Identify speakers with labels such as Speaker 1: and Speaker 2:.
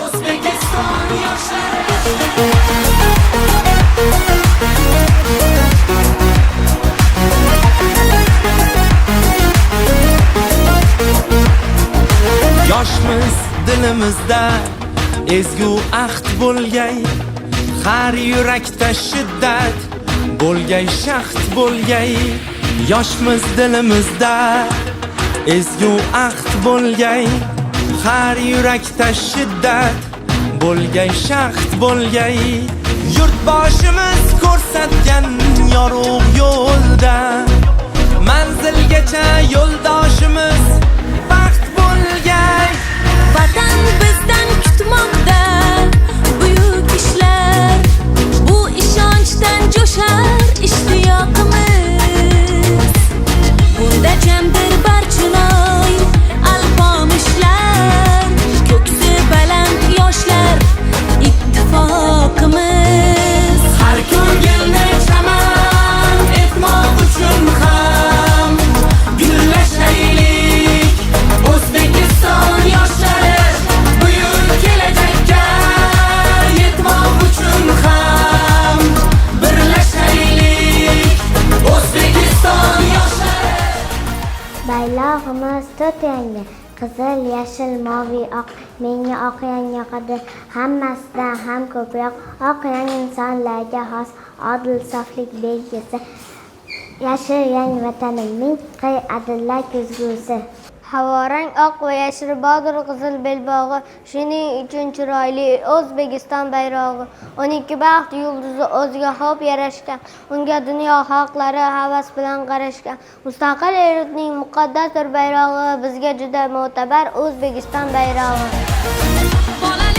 Speaker 1: O'zbekiston yoshlari. Yoshmiz, dilimizda ezgu ahd bo'lgay, har yurakda shiddat bo'lgay, shahd bo'lgay. Yoshmiz, dilimizda ezgu ahd bo'lgay, har yurakda shiddat bo'lgay, shahd bo'lgay. Yurtboshimiz ko'rsatgan yorug' yo'lda manzilgacha yo'ldoshimiz baxt bo'lgay.
Speaker 2: Vatan bizdan kutmoqda buyuk ishlar. Bu ishonchdan jo'shar ishtiyoqimiz. Bunda jamdir Barchinoy, Alpomishlar, ko'ksi baland yoshlar ittifoqimiz.
Speaker 1: Har ko'ngilni chaman etmoq uchun ham gullashaylik. O'zbekiston yoshlari, buyuk kelajakka yetmoq uchun ham birlashaylik. O'zbekiston yoshlari.
Speaker 3: Bayrog'imiz to'rt rangli: qizil, yashil, moviy, oq. Menga oq rang yoqadi hammasidan ham ko'proq. Oq rang insonlarga xos odil, soflik belgisi. Yashil rang vatanimning qir adillar ko'zgusi.
Speaker 4: Havorang oq va yashil bodir qizil belbog'i, shuning uchun chiroyli O'zbekiston bayrog'i. 12 baxt yulduzi o'ziga xo'p yarashgan, unga dunyo xalqlari havas bilan qarashgan. Mustaqil yurtning muqaddasdir bayrog'i, bizga juda mo'tabar O'zbekiston bayrog'i.
Speaker 2: Bola